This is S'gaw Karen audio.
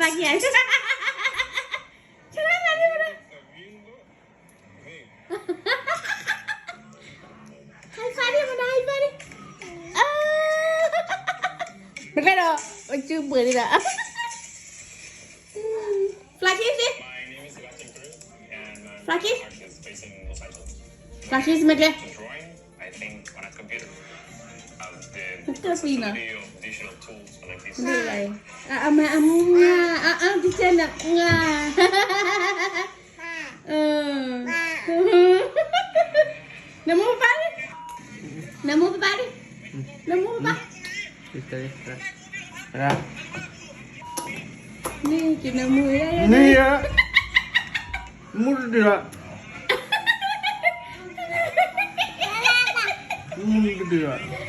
High five န့ၣ်, မနၤ high five န့ၣ်. မ့ၢ်ကဲဒီး အစုပှဲၤန့ၣ်ဒီး Fluffy န့ၣ်, Fluffy, Fluffy မ့ၢ်ကဲ ကပံနီၤ, အမၤအမူ အအ teacher န နမိၢ်ပၢ်န့ၣ်, နမိၢ်ပၢ်န့ၣ်, နမိၢ်ပၢ်, န့ၣ်ကနမိၢ်, န့ၣ်ဧါ, မူတဒုလီၤ, မူတဒုလီၤ.